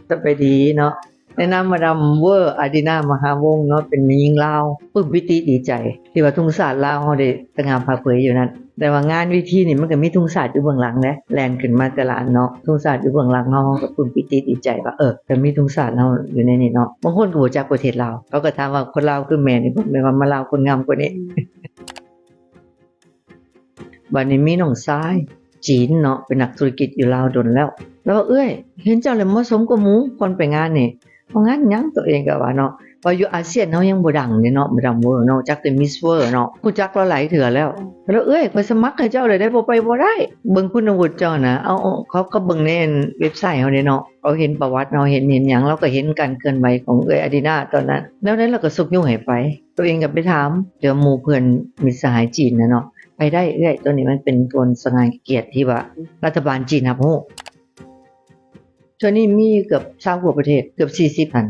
ສະບາຍດີເນາະ. ໃນນາມມາດາມເວີ ອາດີນາ ມະຫາວົງເນາະ, ເປັນແມ່ຍິງລາວ ປຶ້ມປີຕິດີໃຈ ທີ່ວ່າທຸງຊາດລາວເຮົາໄດ້ສະຫງ່າຜ່າເຜີຍຢູ່ນັ້ນ. ແຕ່ວ່າງານເວທີນີ້ມັນກໍມີທຸງຊາດຢູ່ເບື້ອງຫຼັງເດ້, ແລ່ນຂຶ້ນມາແຕ່ລະອັນເນາະ. ທຸງຊາດຢູ່ເບື້ອງຫຼັງເຮົາ ເຮົາກໍປຶ້ມປີຕິດີໃຈວ່າ ເອີ ກໍມີທຸງຊາດເຮົາຢູ່ໃນນີ້ເນາະ. ບາງຄົນກໍບໍ່ຈັກປະເທດລາວ, ເຂົາກໍຖາມວ່າຄົນລາວຄືແມ່ນີ້ບໍ່? ແມ່ວ່າມາລາວຄົນງາມກວ່ານີ້. ບັດນີ້ມີນ້ອງຊາຍຈີນເນາະ ເປັນນັກທຸລະກິດຢູ່ລາວດົນແລ້ວ, ລາວວ່າ ເອື້ອຍ ເຫັນເຈົ້າແລ້ວເໝາະສົມກວ່າໝູ່ ຄວນໄປງານນີ້. ເອົາງານຫຍັງ? ຕົວເອງກໍວ່າເນາະ ວ່າຢູ່ອາຊຽນເຮົາຍັງບໍ່ດັງເດ້ເນາະ ມາດາມເວີເນາະ, ຈັກແຕ່ມິສເວີເນາະ, ຮູ້ຈັກລາວຫຼາຍເທື່ອແລ້ວ. ລາວ ເອື້ອຍ ຂ້ອຍສະໝັກໃຫ້ເຈົ້າເລີຍໄດ້ ບໍ່ໄປບໍ່ໄດ້. ເບິ່ງຄຸນວຸດເຈົ້ານະ. ເອົາ ເຂົາກໍເບິ່ງໃນເວັບໄຊເຮົາເດ້ເນາະ, ເຂົາເຫັນປະຫວັດເຮົາ ເຫັນ ເຫັນຫຍັງ, ລາວກໍເຫັນການເຄື່ອນໄຫວຂອງເອື້ອຍອາດີນາຕອນນັ້ນ. ແນວໃດລາວກໍຊຸກຍູ້ໃຫ້ໄປ, ຕົວເອງກໍໄປຖາມ ເທື່ອໝູ່ເພື່ອນມິດສະຫາຍຈີນນະເນາະ, ໄປໄດ້ເອື້ອຍ, ຕົວນີ້ມັນເປັນຄົນສະຫງ່າກຽດທີ່ວ່າລັດຖະບານຈີນຮັບຮູ້. ເທື່ອນີ້ມີເກືອບຊາວກວ່າປະເທດ, ເກືອບສີ່ສິບຫັ້ນ.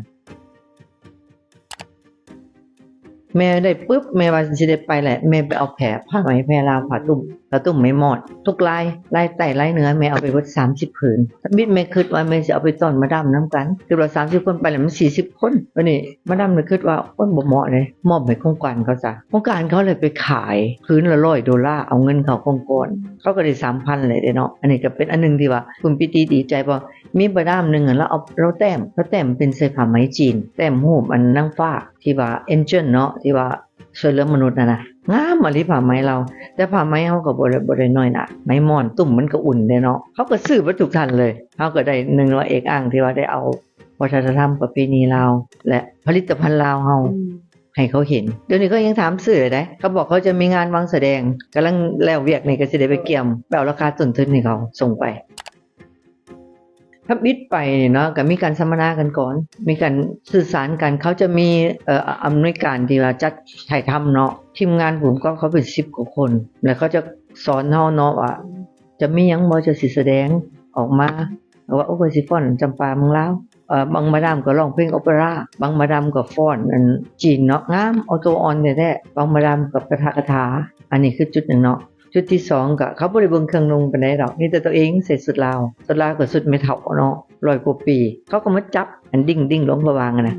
ແມ່ໄດ້ປຶບ ແມ່ວ່າຊິໄດ້ໄປແຫຼະ, ແມ່ໄປເອົາແຜ່ ຜ້າໄໝແຜ່ລາວ ຜ້າຕຸ້ມ ຜ້າຕຸ້ມໄມ້ມອດ ທຸກລາຍ ລາຍໃຕ້ລາຍເໜືອ ແມ່ເອົາໄປເບິດສາມສິບຜືນ. ທຳອິດແມ່ຄິດວ່າແມ່ຊິເອົາໄປຕ້ອນມາດາມນຳກັນ, ຄິດວ່າສາມສິບຄົນໄປແລ້ວມັນສີ່ສິບຄົນ. ບາດນີ້ມາດາມເລີຍຄິດວ່າ ໂອ້ຍ ບໍ່ເໝາະເດ້, ມອບໃຫ້ໂຄງການເຂົາຊະ. ໂຄງການເຂົາເລີຍໄປຂາຍຜືນລະຮ້ອຍໂດລາ, ເອົາເງິນເຂົ້າໂຄງການ, ເຂົາກໍໄດ້ສາມພັນແລ້ວເດ້ເນາະ. ອັນນີ້ກໍເປັນອັນໜຶ່ງທີ່ວ່າປຶ້ມປີຕິດີໃຈ ເພາະມີມາດາມໜຶ່ງ ລາວເອົາ ລາວແຕ້ມ ລາວແຕ້ມເປັນໃສ່ຜ້າໄໝຈີນ, ແຕ້ມຮູບອັນນາງຟ້າ ທີ່ວ່າ Angel ເນາະ ທີ່ວ່າຊ່ວຍເຫຼືອມະນຸດຫັ້ນນະ, ງາມອີ່ຫຼີຜ້າໄໝລາວ. ແຕ່ຜ້າໄໝເຮົາກໍບໍ່ໄດ້ ບໍ່ໄດ້ນ້ອຍໜ້າ, ໄໝມ່ອນ ຕຸ້ມມັນກໍອຸ່ນເດ້ເນາະ. ເຮົາກໍຊື້ເບິດທຸກທ່ານເລີຍ. ເຮົາກໍໄດ້ໜຶ່ງເນາະ ເອກອ້າງທີ່ວ່າໄດ້ເອົາວັດທະນະທຳປະເພນີລາວ ແລະ ຜະລິດຕະພັນລາວເຮົາ ອືມ ໃຫ້ເຂົາເຫັນ. ດຽວນີ້ເຂົາຍັງຖາມຊື້ເດ້, ເຂົາບອກເຂົາຈະມີງານວາງສະແດງ, ກຳລັງແລ້ວວຽກນີ້ ກໍຊິໄດ້ໄປກຽມ ໄປເອົາລາຄາຕົ້ນທຶນໃຫ້ເຂົາ ສົ່ງໄປ. ທຳອິດໄປເນາະ ກໍມີການສຳມະນາກັນກ່ອນ, ມີການສື່ສານກັນ. ເຂົາຈະມີ ເອີ ອຳນວຍການທີ່ວ່າຈັດຖ່າຍທຳເນາະ, ທີມງານຜູ້ກຳກັບເຂົາເປັນສິບກວ່າຄົນ ແລ້ວເຂົາຈະສອນເຮົາເນາະວ່າ ຈະມີຫຍັງບໍ່ ເຈົ້າຊິສະແດງອອກມາ. ວ່າ ໂອ້ ຂ້ອຍຊິຟ້ອນຈຳປາເມືອງລາວ. ເອີ ບາງມາດາມກໍຮ້ອງເພງໂອເປຣາ, ບາງມາດາມກໍຟ້ອນອັນຈີນເນາະ, ງາມ ໂອໂຕອອນແທ້ໆ. ບາງມາດາມກໍປະທະກະຖາ. ອັນນີ້ຄືຈຸດໜຶ່ງເນາະ. ຈຸດທີສອງ ກໍເຂົາບໍ່ໄດ້ເບິ່ງເຄື່ອງນຸ່ງປານໃດດອກ, ມີແຕ່ຕົວເອງໃສ່ຊຸດລາວ. ຊຸດລາວກໍຊຸດແມ່ເຖົ້າເນາະ, ຮ້ອຍກວ່າປີ. ເຂົາກໍມາຈັບອັນດິ້ງ ດິ້ງຫຼວງພະບາງຫັ້ນນະ,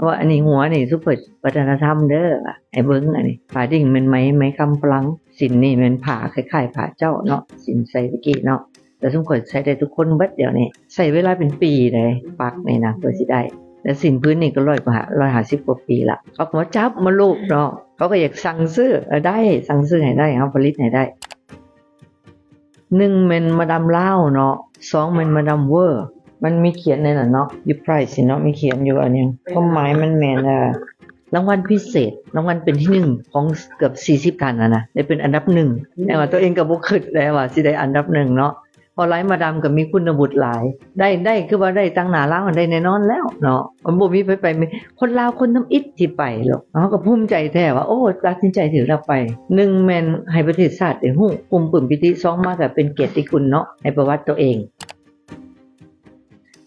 ວ່າ ອັນນີ້ຫົວນີ້ສຸເປີວັດທະນະທຳເດີ, ໃຫ້ເບິ່ງ ອັນນີ້ຜ້າດິ້ງແມ່ນໄໝ ໄໝຄຳຝຣັ່ງ, ສິ້ນນີ້ແມ່ນຜ້າຄ້າຍໆຜ້າເຈົ້າເນາະ, ສິ້ນໃສ່ຕະກີ້ເນາະ. ແຕ່ຊຸມຂ້ອຍໃສ່ໄດ້ທຸກຄົນເບິດດຽວນີ້, ໃຊ້ເວລາເປັນປີເດ້, ປັກນີ້ນະ ເພື່ອຊິໄດ້. ແລະ ສິ້ນພື້ນນີ້ກໍຮ້ອຍກວ່າ ຮ້ອຍຫ້າສິບກວ່າປີລະ. ເຂົາກໍມາຈັບມາລູບເນາະ, ເຂົາກໍຢາກສັ່ງຊື້, ເອີ ໄດ້, ສັ່ງຊື້ໃຫ້ໄດ້, ເຮົາຜະລິດໃຫ້ໄດ້. ໜຶ່ງແມ່ນມາດາມລາວເນາະ, ສອງແມ່ນມາດາມເວີ, ມັນມີຂຽນໃນນັ້ນເນາະ, ຢູ່ price ເນາະ, ມີຂຽນຢູ່ອັນນີ້. ຄວາມໝາຍມັນແມ່ນ ເອີ ລາງວັນພິເສດ, ລາງວັນເປັນທີໜຶ່ງຂອງເກືອບສີ່ສິບທ່ານຫັ້ນນະ, ໄດ້ເປັນອັນດັບໜຶ່ງ. ແຕ່ວ່າຕົວເອງກໍບໍ່ຄິດແລ້ວວ່າຊິໄດ້ອັນດັບໜຶ່ງເນາະ, ເພາະຫຼາຍມາດາມກໍມີຄຸນນະວຸດຫຼາຍ. ໄດ້ ໄດ້ ຄືວ່າໄດ້ຕາງໜ້າລາວຫັ້ນໄດ້ແນ່ນອນແລ້ວເນາະ, ມັນບໍ່ມີໃຜໄປ. ມີຄົນລາວຄົນທຳອິດທີ່ໄປໂລດ, ເຮົາກໍພູມໃຈແທ້ວ່າ ໂອ້ ຕັດສິນໃຈຖືກແລ້ວໄປ. ໜຶ່ງແມ່ນໃຫ້ປະເທດຊາດໄດ້ຮູ້ ປຶ້ມປີຕິ, ສອງມາກໍເປັນກຽດຕິຄຸນເນາະ ໃຫ້ປະຫວັດຕົວເອງ.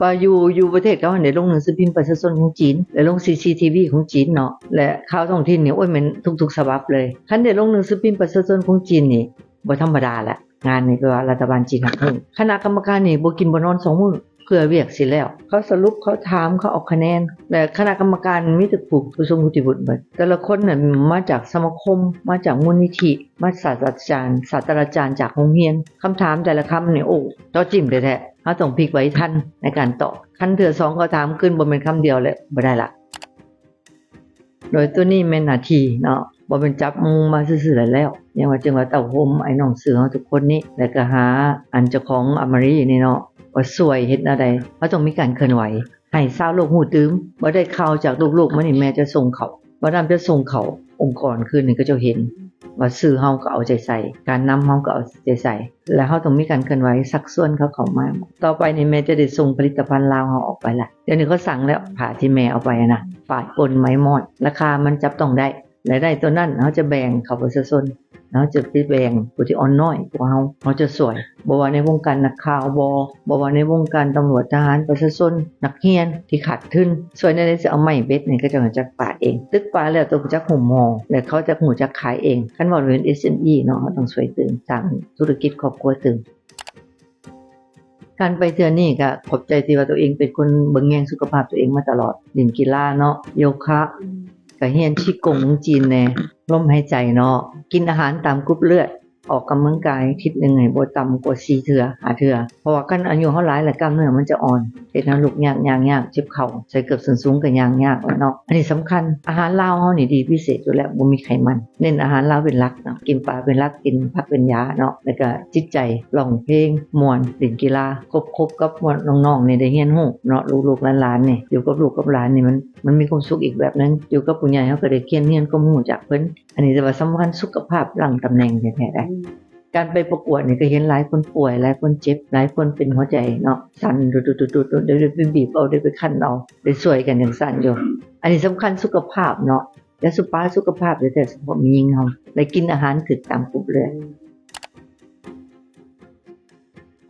ວ່າຢູ່ ຢູ່ປະເທດເຂົາຫັ້ນໄດ້ລົງໜັງສືພິມປະຊາຊົນຂອງຈີນ ແລະ ລົງ ຊີຊີທີວີ ຂອງຈີນເນາະ ແລະ ຂ່າວທ້ອງຖິ່ນນີ້ ໂອ້ຍ ແມ່ນທຸກໆສະບັບເລີຍ. ຄັນໄດ້ລົງໜັງສືພິມປະຊາຊົນຂອງຈີນນີ້ ບໍ່ທຳມະດາລະ. ງານນີ້ແປວ່າລັດຖະບານຈີນຮັບຮູ້. ຄະນະກຳມະການນີ້ບໍ່ກິນບໍ່ນອນສອງມື້ ເພື່ອວຽກຊິແລ້ວ. ເຂົາສະຫຼຸບ, ເຂົາຖາມ, ເຂົາເອົາຄະແນນ ແລະ ຄະນະກຳມະການມີແຕ່ຜູ້ ຜູ້ຊົງຄຸນວຸດເບິດ. ແຕ່ລະຄົນນັ້ນມາຈາກສະມາຄົມ, ມາຈາກມູນນິທິ, ມາສາດສະດາຈານ, ສາດສະດາຈານຈາກໂຮງຮຽນ. ຄຳຖາມແຕ່ລະຄຳນີ້ ໂອ້ ເຈາະຈິ້ມແທ້ໆ. ເຮົາຕ້ອງພິກໄວທັນໃນການຕອບ. ຄັນເທື່ອສອງເຂົາຖາມຄືນ ບໍ່ແມ່ນຄຳດຽວແລ້ວ ບໍ່ໄດ້ລະ. ໂດຍຕົວນີ້ແມ່ນໜ້າທີ່ເນາະ, ບໍ່ແມ່ນຈັບໝູ່ມາຊື່ໆແລ້ວ. ຍັງວ່າ ຈຶ່ງວ່າເຕົ້າໂຮມອ້າຍນ້ອງຊື່ເຮົາທຸກຄົນນີ້ ແລ້ວກໍຫາອັນເຈົ້າຂອງອາມາຣີນີ້ເນາະ ວ່າຊ່ວຍເຮັດແນວໃດ. ເຮົາຕ້ອງມີການເຄື່ອນໄຫວໃຫ້ຊາວໂລກຮູ້ຕື່ມ. ບໍ່ໄດ້ຂ່າວຈາກລູກໆມານີ້ ແມ່ຈະສົ່ງເຂົ້າ, ມາດາມຈະສົ່ງເຂົ້າອົງກອນຄືນໃຫ້ເຂົາເຈົ້າເຫັນວ່າຊື່ເຮົາກໍເອົາໃຈໃສ່, ການນຳເຮົາກໍເອົາໃຈໃສ່. ແລະ ເຮົາຕ້ອງມີການເຄື່ອນໄຫວຊັກຊວນເຂົາເຂົ້າມາ. ຕໍ່ໄປນີ້ແມ່ຈະໄດ້ສົ່ງຜະລິດຕະພັນລາວເຮົາອອກໄປລະ. ດຽວນີ້ເຂົາສັ່ງແລ້ວ, ຜ້າທີ່ແມ່ເອົາໄປນະ, ຝາດປົນໄໝມອດ, ລາຄາມັນຈັບຕ້ອງໄດ້. ລາຍໄດ້ຕົວນັ້ນເຮົາຈະແບ່ງເຂົ້າປະຊາຊົນ, ເຮົາຈະໄປແບ່ງຜູ້ທີ່ອ່ອນນ້ອຍກວ່າເຮົາ, ເຮົາຈະຊ່ວຍ. ບໍ່ວ່າໃນວົງການນັກຂ່າວບໍ, ບໍ່ວ່າໃນວົງການຕຳຫຼວດ, ທະຫານ, ປະຊາຊົນ, ນັກຮຽນທີ່ຂາດທຶນ, ຊ່ວຍແນວໃດຊິເອົາໄມ້ເບັດໃຫ້ເຂົາເຈົ້າຈັກປາເອງ. ຕຶກປາແລ້ວ ຕ້ອງຈັກຫຸ້ມຫໍ່ ແລະ ເຂົາຈັກຮູ້ຈັກຂາຍເອງ. ຄັນເວົ້າເປັນ ເອສເອັມອີ ເນາະ, ເຮົາຕ້ອງຊ່ວຍຕື່ມ, ສ້າງທຸລະກິດຄອບຄົວຕື່ມ. ການໄປເທື່ອນີ້ກໍຂອບໃຈທີ່ວ່າຕົວເອງເປັນຄົນເບິ່ງແຍງສຸຂະພາບຕົວເອງມາຕະຫຼອດ, ຫຼິ້ນກິລາເນາະ, ໂຍຄະ, ກໍຮຽນຊີກົງຈີນແດ່, ລົມຫາຍໃຈເນາະ, ກິນອາຫານຕາມກຸ່ມເລືອດ, ອອກກຳລັງກາຍທິດໜຶ່ງໃຫ້ບໍ່ຕ່ຳກວ່າສີ່ເທື່ອ ຫ້າເທື່ອ, ເພາະວ່າຄັນອາຍຸເຮົາຫຼາຍແລ້ວ ກ້າມເນື້ອມັນຈະອ່ອນ, ເຮັດໃຫ້ລຸກຍາກ ຍ່າງຍາກ, ເຈັບເຂົ່າ, ໃສ່ເກີບສົ້ນສູງກໍຍ່າງຍາກແລ້ວເນາະ. ອັນນີ້ສຳຄັນ, ອາຫານລາວເຮົານີ້ດີພິເສດຢູ່ແລ້ວ, ບໍ່ມີໄຂມັນ, ເນັ້ນອາຫານລາວເປັນຫຼັກເນາະ, ກິນປາເປັນຫຼັກ, ກິນຜັກເປັນຫຍ້າເນາະ, ແລ້ວກໍຈິດໃຈ ຮ້ອງເພງ ມ່ວນ ຫຼິ້ນກິລາ ຄົບໆກັບໝູ່ນ້ອງໆນີ້ໄດ້ຮຽນຮູ້ເນາະ, ລູກໆຫຼານໆນີ້ ຢູ່ກັບລູກກັບຫຼານນີ້ ມັນ ມັນມີຄວາມສຸກອີກແບບໜຶ່ງ, ຢູ່ກັບຜູ້ໃຫຍ່ເຮົາກໍໄດ້ຮຽນ ຮຽນຄວາມຮູ້ຈາກເພິ່ນ. ອັນນີ້ແຕ່ວ່າສຳຄັນ ສຸຂະພາບຫຼັງຕຳແໜ່ງແທ້ໆໄດ໋. ອືມ ການໄປປະກວດນີ້ກໍເຫັນຫຼາຍຄົນປ່ວຍ, ຫຼາຍຄົນເຈັບ, ຫຼາຍຄົນເປັນຫົວໃຈເນາະ, ສັ່ນດຸດໆໆໆ ໄດ້ໄປບີບເອົາ, ໄດ້ໄປຄັນເອົາ, ໄດ້ຊ່ວຍກັນຈັ່ງຊັ້ນຢູ່. ອັນນີ້ສຳຄັນສຸຂະພາບເນາະ, ແລະ ສຸປາ ສຸຂະພາບແທ້ໆ ສະເພາະແມ່ຍິງເຮົາ ໄດ້ກິນອາຫານຖືກຕາມກຸ່ມເລືອດ. ອືມ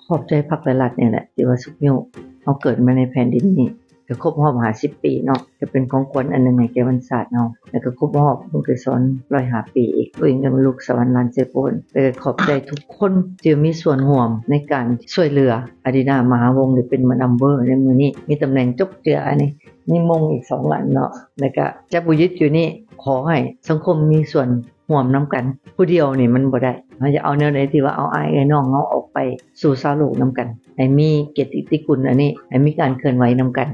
ຂອບໃຈພັກ ແລະ ລັດນີ້ແຫຼະ ທີ່ວ່າຊຸກຍູ້ເຮົາເກີດມາໃນແຜ່ນດິນນີ້, ກໍຄົບຮອບຫ້າສິບປີເນາະ, ກໍເປັນຂອງຂວັນອັນໜຶ່ງໃຫ້ແກ່ວັນຊາດເຮົາ, ແລ້ວກໍຄົບຮອບບຸນກຸສົນຮ້ອຍຫ້າປີອີກ. ຕົວເອງກໍເປັນລູກສະຫວັນຫຼານເຊໂປນ, ແລ້ວກໍຂອບໃຈທຸກຄົນທີ່ມີສ່ວນຮ່ວມໃນການຊ່ວຍເຫຼືອອາດີນາ ມະຫາວົງ ໄດ້ເປັນມາດາມເວີໃນມື້ນີ້, ມີຕຳແໜ່ງຈົບເຈືອອັນນີ້, ມີມົງອີກສອງອັນເນາະ, ແລ້ວກໍຈະບໍ່ຢຸດຢູ່ນີ້, ຂໍໃຫ້ສັງຄົມມີສ່ວນ ຮ່ວມນຳກັນ, ຜູ້ດຽວນີ້ມັນບໍ່ໄດ້. ເຮົາຈະເອົາແນວໃດທີ່ວ່າເອົາອ້າຍເອື້ອຍນ້ອງເຮົາອອກໄປສູ່ຊາວໂລກນຳກັນ, ໃຫ້ມີກຽດຕິຄຸນອັນນີ້, ໃຫ້ມີການເຄື່ອນໄຫວນຳກັນ.